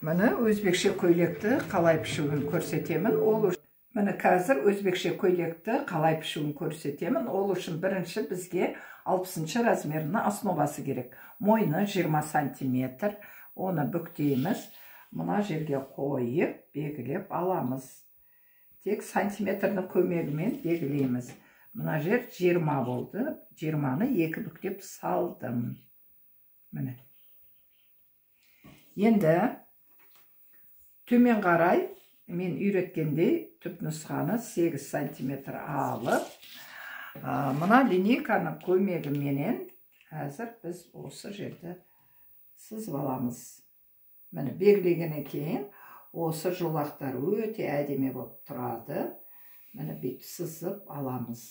Міне өзбекше көйлекті қалай пішуін көрсетемін. Ол міне қазір өзбекше көйлекті қалай пішуін көрсетемін. Ол үшін бірінші бізге 60 размерінің основасы керек. Мойны 20 сантиметр. Оны бүктейміз. Мына жерге қойып белгілеп аламыз. Тек сантиметрдің көмегімен белгілейміз. Мына жер 20 болды. 20-ны екі бүктеп салдым. Міне. Енді төмен қарай мен үйреткендей түп нұсқаны 8 сантиметр алып, мына линейканың көмегіменен қазір біз осы жерді сызып аламыз. Міне белгілегеннен кейін осы жолақтар өте әдемі болып тұрады. Міне бүйтіп сызып аламыз.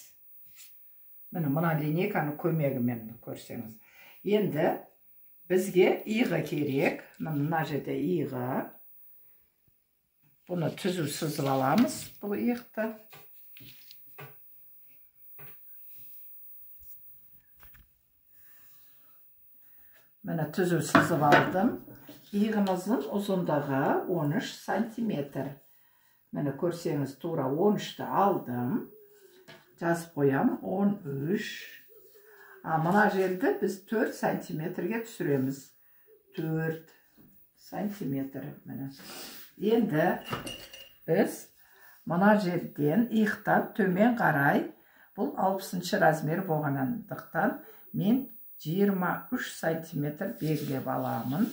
Міне мына линейканың көмегімен көрсеңіз. Енді бізге иығы керек. Мына жерде иығы. Бұны түзу сызып аламыз, бұл иықты. Міне түзу сызып алдым. Иығымыздың ұзындығы 13 сантиметр. Міне көрсеңіз тура 13-ті алдым. Жазып қоям 13. Мына жерді біз 4 сантиметрге түсіреміз. 4 сантиметр. Міне. Енді біз мына жерден иықтан төмен қарай, бұл 60 размер болғандықтан мен 23 сантиметр белгілеп аламын.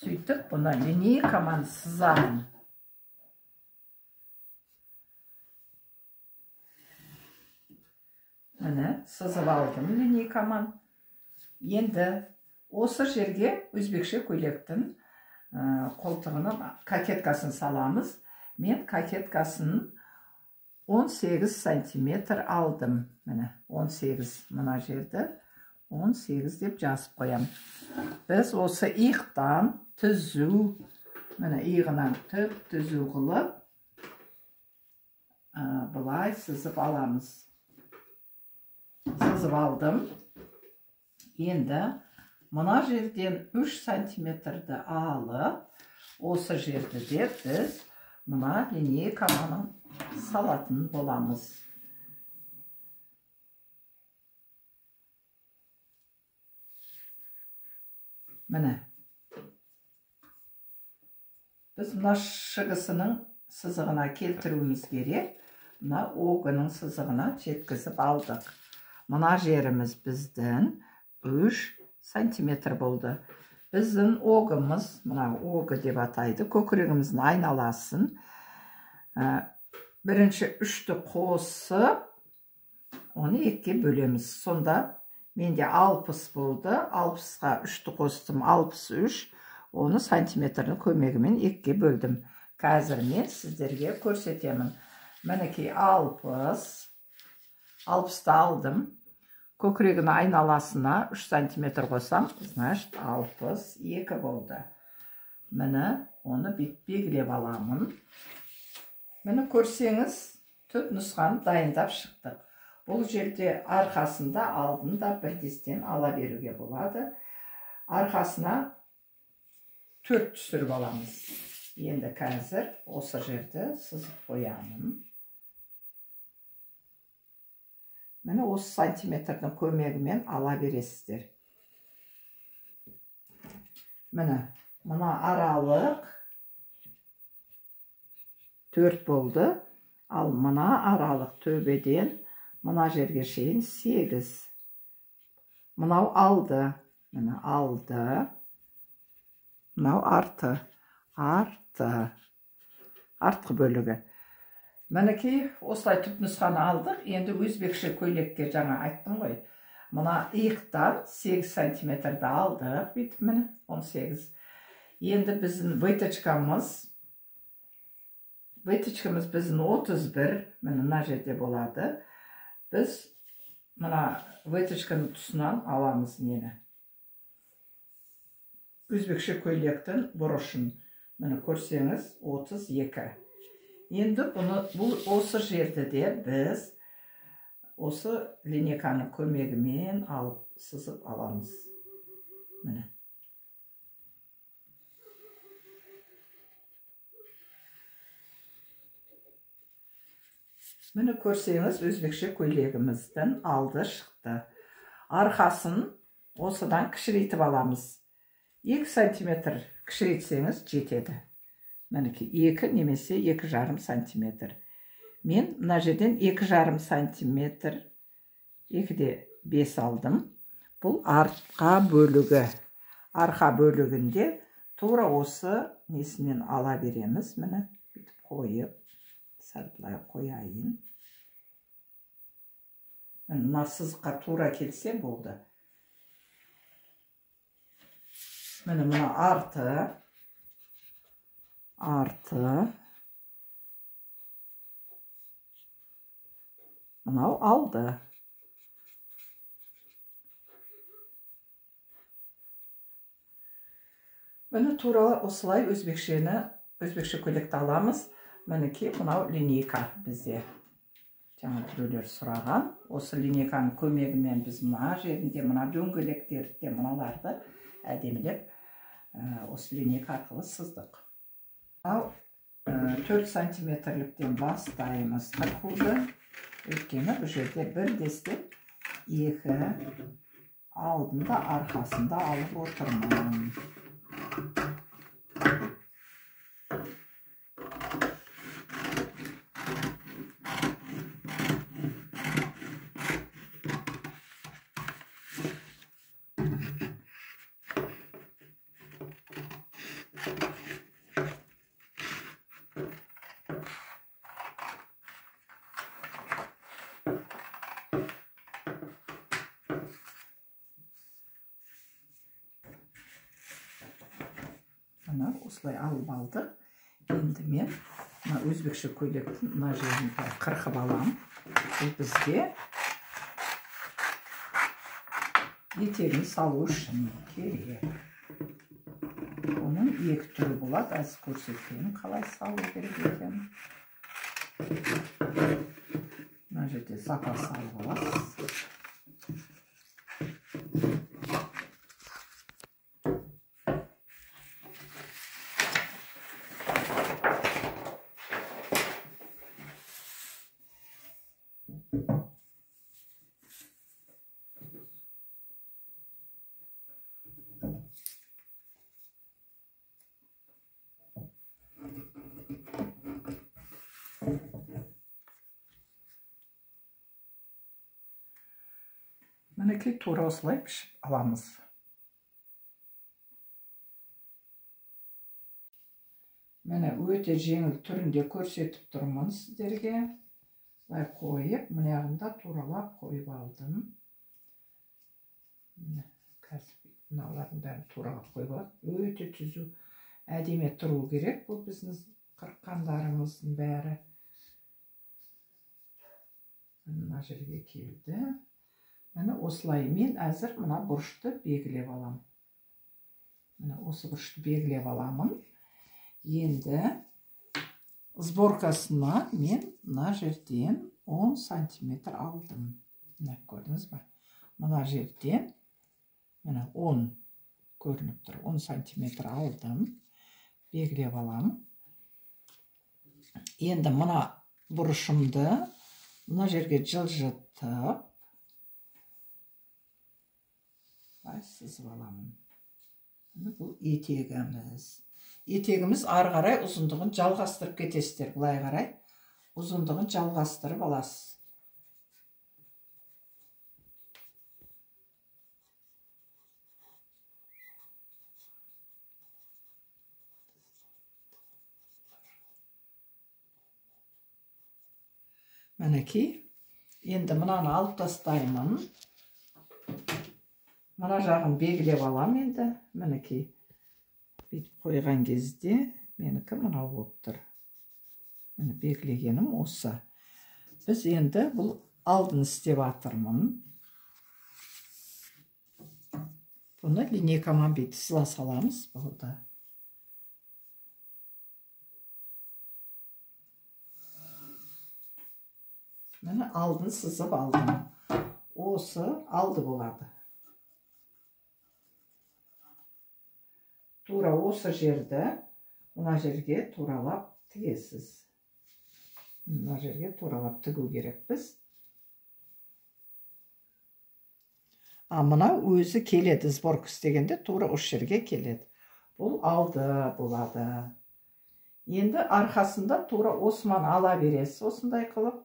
Сөйтіп бұны линейкамен сызамын. Міне сызып алдым линейкамен. Енді осы жерге өзбекше көйлектің қолтығының кокеткасын саламыз. Мен кокеткасын 18 сантиметр алдым. Міне 18, мына жерді 18 деп жазып қоям. Біз осы иықтан түзу, міне иығынан түп түзу қылып былай сызып аламыз. Сызып алдым. Енді мына жерден 3 сантиметрді алып, осы жерді де біз мына линейкамен салатын боламыз. Міне. Біз мына шығысының сызығына келтіруіміз керек. Мына огының сызығына жеткізіп алдық. Мына жеріміз біздің 3 сантиметр болды. Біздің огымыз, мына огы деп атайды, көкірегіміздің айналасын. Бірінші 3-ті қосып, оны 2-ге бөлеміз. Сонда менде 60 болды. 60-ға 3-ті қостым, 63. Оны сантиметрдің көмегімен 2-ге бөлдім. Қазір мен сіздерге көрсетемін. Мінекей 60. 60-ты алдым. Көкірегінің айналасына 3 сантиметр қосам, значит 62 болды. Міне оны белгілеп аламын. Міне көрсеңіз, түп нұсқаны дайындап шықтық. Бұл жерде арқасында алдында бірдестен ала беруге болады. Арқасына 4 түсіріп аламыз. Енді қазір осы жерді сызып қоямын. Міне осы сантиметрдің көмегімен ала бересіздер. Міне мына аралық 4 болды. Ал мына аралық төбеден мына жерге шейін 8. Мынау алды. Міне алды. Мынау арты. Арты. Артқы бөлігі. Мінекей осылай түп нұсқаны алдық. Енді өзбекше көйлекке жаңа айттым ғой. Мына иықтан 8 сантиметрді алдық. Бүйтіп міне 18. Енді біздің выточкамыз біздің 31. Міне мына жерде болады. Біз мына выточканың тұсынан аламыз нені. Өзбекше көйлектің бұрышын. Міне көрсеңіз 32. Енді бұны, бұл осы жерді де біз осы линейканың көмегімен алып сызып аламыз. Міне. Міне көрсеңіз, өзбекше көйлегіміздің алды шықты. Арқасын осыдан кішірейтіп аламыз. 2 сантиметр кішірейтсеңіз жетеді. Мінекей 2 немесе 2,5 сантиметр. Мен мына жерден 2,5 сантиметр, 2,5 алдым. Бұл артқа бөлігі. Арқа бөлігінде тура осы несінен ала береміз. Міне бүйтіп қойып, сәл былай қояйын. Мына сызыққа тура келсе болды. Міне мына арты, мынау алды. Міне тура осылай өзбекше көйлекті аламыз. Мінекей мынау линейка бізде. Жаңа біреулер сұраған. Осы линейканың көмегімен біз мына жерінде, мына дөңгелектерді, мыналарды әдемілеп осы линейка арқылы сыздық. Ал 4 сантиметрліктен бастаймыз қырқуды. Өйткені бұл жерде бір дестеп 2 алдында арқасында алып отырмын. Осылай алып алдық. Енді мен мына өзбекше көйлектің мына жерін қырқып аламын. Бұл бізге етегін салу үшін керек. Оның екі түрі болады. Аз көрсетейін қалай салу керек екенін. Мына жерде запас алып аласыз. Мінекей тура осылай пішіп аламыз. Міне өте жеңіл түрінде көрсетіп тұрмын сіздерге. Былай қойып, мына жағында туралап қойып алдым. Міне қазір мыналардың бәрін туралап қойып алдым. Өте түзу, әдемі тұру керек бұл біздің қырыққандарымыздың бәрі. Мына жерге келді. Міне осылай мен әзір мына бұрышты белгілеп аламын. Міне осы бұрышты белгілеп аламын. Енді сборкасына мен мына жерден 10 сантиметр алдым. Міне көрдіңіз ба? Мына жерден міне 10 көрініп тұр. 10 сантиметр алдым. Белгілеп аламын. Енді мына бұрышымды мына жерге жылжытып сызып аламын. Бұл етегіміз. Етегіміз ары қарай ұзындығын жалғастырып кетесіздер. Былай қарай ұзындығын жалғастырып аласыз. Мінекей, енді мынаны алып тастаймын. Мына жағын белгілеп алам енді. Мінекей, бүйтіп қойған кезде менікі мынау болып тұр. Міне белгілегенім осы. Біз енді бұл алдын істеп жатырмын. Бұны линейкамен бүйтіп сыза саламыз. Болды. Міне алдын сызып алдым. Осы алды болады. Тура осы жерді мына жерге туралап тігесіз. Мына жерге туралап тігу керекпіз. А мынау өзі келеді, сборка істегенде тура осы жерге келеді. Бұл алды болады. Енді арқасында тура осман ала бересіз осындай қылып.